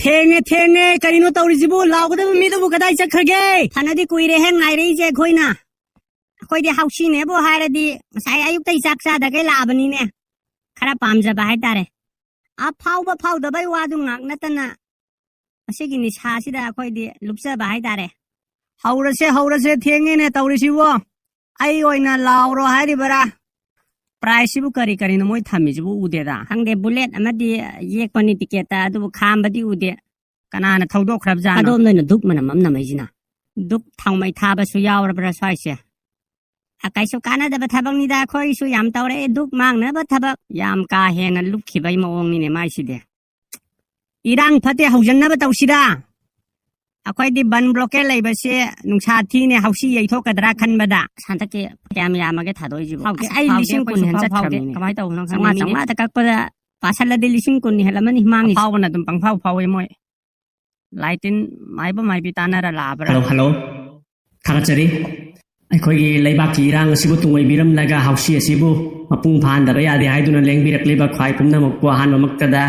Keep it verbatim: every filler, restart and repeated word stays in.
ꯊꯦꯡꯉꯦ, ꯊꯦꯡꯉꯦ, ꯀꯔꯤꯅꯣ ꯇꯧꯔꯤꯁꯤꯕꯨ? ꯂꯥꯎꯒꯗꯕ ꯃꯤꯗꯨꯕꯨ ꯀꯗꯥꯏ ꯆꯠꯈ꯭ꯔꯒꯦ? ꯐꯅꯗꯤ ꯀꯨꯏꯔꯦꯍꯦ ꯉꯥꯏꯔꯛꯏꯁꯦ ꯑꯩꯈꯣꯏꯅ꯫ ꯑꯩꯈꯣꯏꯗꯤ ꯍꯧꯁꯤꯅꯦꯕꯨ ꯍꯥꯏꯔꯗꯤ ꯉꯁꯥꯏ ꯑꯌꯨꯛꯇꯩ ꯆꯥꯛ ꯆꯥꯗꯈꯩ ꯂꯥꯛꯑꯕꯅꯤꯅꯦ꯫ ꯈꯔ ꯄꯥꯝꯖꯕ ꯍꯥꯏꯇꯥꯔꯦ꯫ ꯑꯐꯥꯎꯕ ꯐꯥꯎꯗꯕꯩ ꯋꯥꯗꯨ ꯉꯥꯛ ꯅꯠꯇꯅ ꯃꯁꯤꯒꯤ ꯅꯤꯁꯥꯁꯤꯗ ꯑꯩꯈꯣꯏꯗꯤ ꯂꯨꯞꯆꯕ ꯍꯥꯏꯇꯥꯔꯦ꯫ ꯍꯧꯔꯁꯦ, ꯍꯧꯔꯁꯦ, ꯊꯦꯡꯉꯦꯅꯦ ꯇꯧꯔꯤꯁꯤꯕꯣ꯫ ꯑꯩ ꯑꯣꯏꯅ ꯂꯥꯎꯔꯣ ꯍꯥꯏꯔꯤꯕꯔꯥ? ꯄ꯭ꯔꯥꯏꯖꯁꯤꯕꯨ ꯀꯔꯤ ꯀꯔꯤꯅꯣ ꯃꯣꯏ ꯊꯝꯃꯤꯁꯤꯕꯨ ꯎꯗꯦꯗ꯫ ꯈꯪꯗꯦ, ꯕꯨꯂꯦꯠ ꯑꯃꯗꯤ ꯌꯦꯛꯄꯅꯤ ꯇꯤꯀꯦꯠꯇ, ꯑꯗꯨꯕꯨ ꯈꯥꯝꯕꯗꯤ ꯎꯗꯦ꯫ ꯀꯅꯥꯅ ꯊꯧꯗꯣꯛꯈ꯭ꯔꯕꯖꯥꯠꯅꯣ? ꯑꯗꯣꯝꯗ ꯑꯣꯏꯅ ꯙꯨꯞ ꯃꯅꯝ ꯑꯃ ꯅꯝꯃꯛꯏꯁꯤꯅ꯫ ꯙꯨꯞ ꯊꯥꯎꯃꯩ ꯊꯥꯕꯁꯨ ꯌꯥꯎꯔꯕ꯭ꯔꯥ ꯁ꯭ꯋꯥꯏꯁꯦ? ꯑ, ꯀꯩꯁꯨ ꯀꯥꯟꯅꯗꯕ ꯊꯕꯛꯅꯤꯗ, ꯑꯩꯈꯣꯏꯒꯤꯁꯨ ꯌꯥꯝ ꯇꯧꯔꯛꯑꯦ꯫ ꯙꯨꯞ ꯃꯥꯡꯅꯕ ꯊꯕꯛ ꯌꯥꯝ ꯀꯥ ꯍꯦꯟꯅ ꯂꯨꯞꯈꯤꯕꯩ ꯃꯑꯣꯡꯅꯤꯅꯦ ꯃꯥꯏꯁꯤꯗꯤ꯫ ꯏꯔꯥꯡ ꯐꯠꯇꯦ, ꯍꯧꯖꯟꯅꯕ ꯇꯧꯁꯤꯔꯥ? ꯑꯩꯈꯣꯏꯗꯤ ꯕꯟ ꯕ꯭ꯂꯣꯀꯦꯠ ꯂꯩꯕꯁꯦ ꯅꯨꯡꯁꯥ ꯊꯤꯅꯦ, ꯍꯧꯁꯤ ꯌꯩꯊꯣꯛꯀꯗ꯭ꯔꯥ ꯈꯟꯕꯗ꯫ ꯍꯟꯗꯛꯀꯤ ꯀꯌꯥꯝ ꯌꯥꯝꯃꯒꯦ ꯊꯥꯗꯣꯛꯏꯁꯤꯕꯣ? ꯐꯥꯎꯗꯦ, ꯑꯁ, ꯑꯩ ꯐꯥꯎꯗꯦ, ꯂꯤꯁꯤꯡ ꯀꯨꯟ ꯑꯩꯈꯣꯏꯁꯨ ꯍꯦꯟ ꯐꯥꯎ ꯐꯥꯎꯗꯦ꯫ ꯆꯠꯈ꯭ꯔꯕꯅꯤꯅꯦ꯫ ꯀꯃꯥꯏꯅ ꯇꯧꯕꯅꯣ ꯈꯪꯗꯦ, ꯆꯥꯝꯃꯉꯥ, ꯃꯤꯅꯤꯠ ꯆꯥꯝꯃꯉꯥꯗ ꯀꯛꯄꯗ ꯄꯥꯁꯜꯂꯗꯤ ꯂꯤꯁꯤꯡ ꯀꯨꯟ ꯍꯦꯜꯂꯝꯃꯅꯤ ꯃꯥꯡꯉꯤꯁꯦ꯫ ꯑꯐꯥꯎꯕꯅ ꯑꯗꯨꯝ ꯄꯪꯐꯥꯎ ꯐꯥꯎꯋꯦ ꯃꯣꯏ꯫ ꯂꯥꯏ ꯇꯤꯟ ꯃꯥꯏꯕ ꯃꯥꯏꯕꯤ ꯇꯥꯟꯅꯔ ꯂꯥꯛꯑꯕ꯭ꯔꯥ? Hello, hello. ꯊꯥꯒꯠꯆꯔꯤ꯫ ꯑꯩꯈꯣꯏꯒꯤ ꯂꯩꯕꯥꯛꯀꯤ ꯏꯔꯥꯡ ꯑꯁꯤꯕꯨ ꯇꯨꯡꯑꯣꯏꯕꯤꯔꯝꯂꯒ ꯍꯥꯎꯁꯤ ꯑꯁꯤꯕꯨ ꯃꯄꯨꯡ ꯐꯥꯍꯟꯗꯕ ꯌꯥꯗꯦ ꯍꯥꯏꯗꯨꯅ ꯂꯦꯡꯕꯤꯔꯛꯂꯤꯕ ꯈ꯭ꯋꯥꯏ ꯄꯨꯝꯅꯃꯛꯄꯨ ꯑꯍꯥꯟꯕꯃꯛꯇꯗ